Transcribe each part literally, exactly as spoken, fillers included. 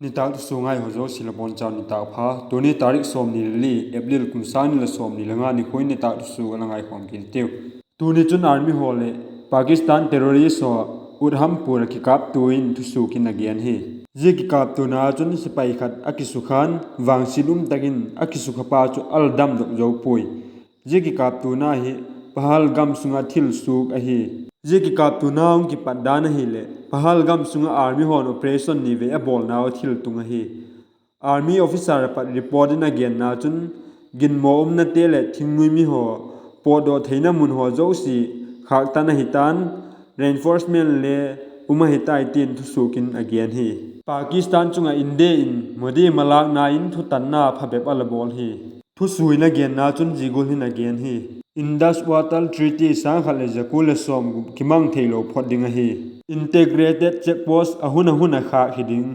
Nitâk thusua ngai haw zosia la bawn chau nitâk pha. Tuni tarik sawmni le li April kum sâng ni le sawmni le nga nikhua in nitâk thusua la ngaikhawm kit hitiu. Tuni chun army haw leh Pakistan terrorist haw Udhampur ah kikâptua in thusua kin a gen hi. Zia kikâptuana chun sipai khat a kisukha'n, vangsiat um tak in a kisukha pa chu a la damdok zo puai. Zia kikâptuana hi Pahalgam sung ah thil suak ahi. Zia kikâptuana hung kipat dan ahileh Pahalgam sung ah army haw'n operation ni vei a bawlnau a thil tung ahi. Army officer a pat report in a genna chun, ginmaw umnate leh thingnui mi haw pawtdawk theina mun haw zosia khâktan ahi ta'n, reinforcement le um ahi tai tin thusuak in a gen hi. Pakistan chung ah India in Modi malâkna in thutanna phabep a la bawl hi. Thusua in a genna chun zia gual hin a gen hi: Indus Water Treaty sâng khat leh za kua leh sawmgup kimang theilo phot ding ahi. Integrated check post a hun a hun a khâk hi ding.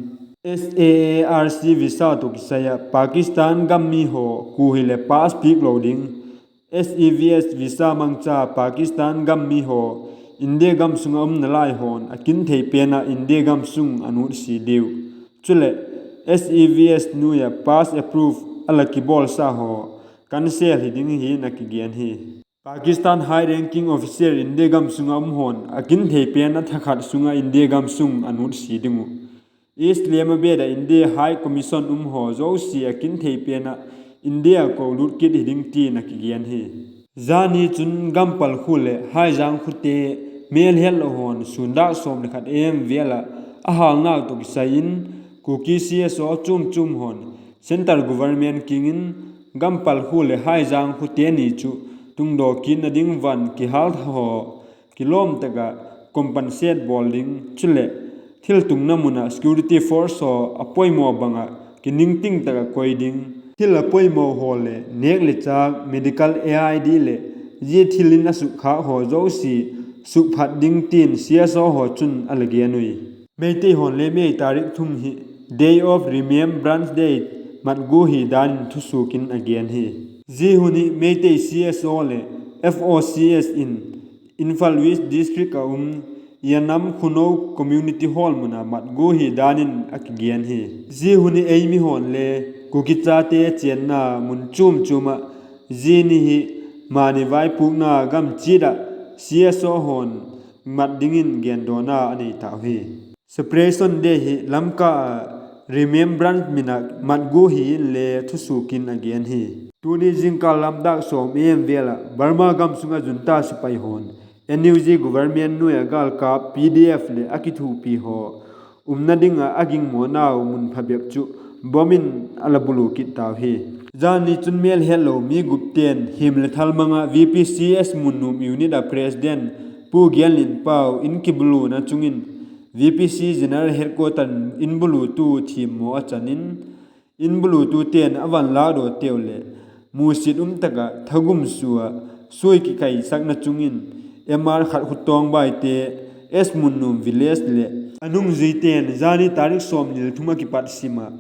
SAARC visa tawh kisai ah Pakistan gam mi haw kua hileh pass piak lo ding. SEVS visa mangcha Pakistan gam mi haw India gam sung ah um nalai haw'n a kin thei pen ah India gam sung a nutsia diu. Chuleh, SEVS nuai ah pass approve a la kibawlsa haw cancel hi ding hi'n a kigen hi. Pakistan high ranking officer India gam sung ah um haw'n a kin thei pen a thakhat sung ah India gam sung a nutsia ding uh. Islamabad ah India High Commission um haw zosia a kin thei pen ah India ah kolut kit hi ding tin a kigen hi. Zani chun Gampalkhua leh Haijang khuate mêlhetlo haw'n sûn dâk sawm leh khat AM vêl ah a hâlnau tawh kisai in Kuki CSO chuam chuam haw'n centre government kiang in Gampalkhua leh Haijang khuate ni chu tungdaw kitna ding van kihâl tha haw kilawm tak ah compensate bawl ding, chuleh thiltungna mun ah security force haw a poimaw bang ah kiningting tak ah koi ding, thil a poimaw haw leh nêk leh châk, medical aid leh zia thil in a sukkhâk haw zosia sukphat ding tin CSO haw chun a la gen ui. Meitei haw'n le May tarik thum hi Day of Remembrance Day, matgu hi dan in thusuak in a gen hi. Zia hun hi Meitei CSO leh FOCS in Imphal West District ah um Yanam Khunou Community Hall mun ah matgu hi dan in a kigen hi. Zia hun hi ei mi haw'n le Kuki chate chênna mun chuam chuam ah zia ni hi mani vaipukna gam chiat ah CSO haw'n mat dingin gendawna a nei tau hi. Separation Day hi Lamka ah Remembrance min ah matgu hi in le thusuak in a gen hi. Tuni zingkal lam dâk sawm AM vêl ah Burma gam sung ah junta sipai haw'n NUG government nuai ah gâlkâp PDF leh a kithuapi haw umna ding ah a gingmawnau mun phabep chu bomb in a la bulu kit tau hi. Zani chun mêlhetlo mi gupte'n him leh thal mang ah VPC S Munnum unit ah president Pu Genlinpau in kibuluna chung in VPC general headquarter in bulutu thiammaw a chan in, in bulutute'n a van lâkdawteu leh musit um tak ah thagum sua ah suai kikaisakna chung in MR khat khut tawng baite S Munnum village leh a nungzuite'n zani tarik sawmni le thum ah kipat sim ah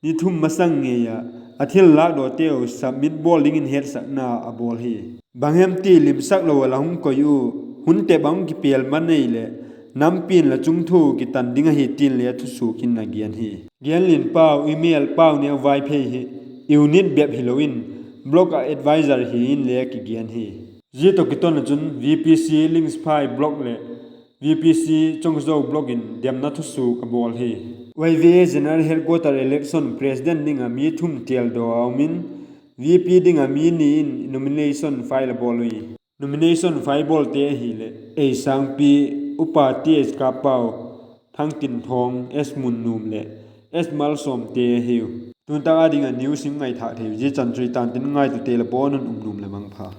ni thum masang ngei ah a thil lâkdawteu submit bawl dingin hetsakna a bawl hi. Bang hem ti limsak lo ah la hung koi u, hun tep a hung kipêl man ei leh nampi'n la chungthu kitan ding ahi tin le thusuak in a gen hi. Genlinpau, Imelpau neu Vaiphei hi unit bep hilo in block ah advisor hi in le kigen hi. Zia tawh kiton ah chun VPC Lingsphai block leh VPC Chongzo block in demna thusuak a bawl hi. YVA general headquarter election president ding ah mi thum têldaw a um in, VP ding ah mi ni in nomination file a bawl ui. Nomination file bawlte ahileh Eisangpi, Upa T H Kappau, Thangtinthawng, S Munnum leh S Malsawmte ahiu. Tun tak a ding ah news in ngaithâk thei zia chan chu i tan tin ngaitute la bawn un um nuam leh mangpha.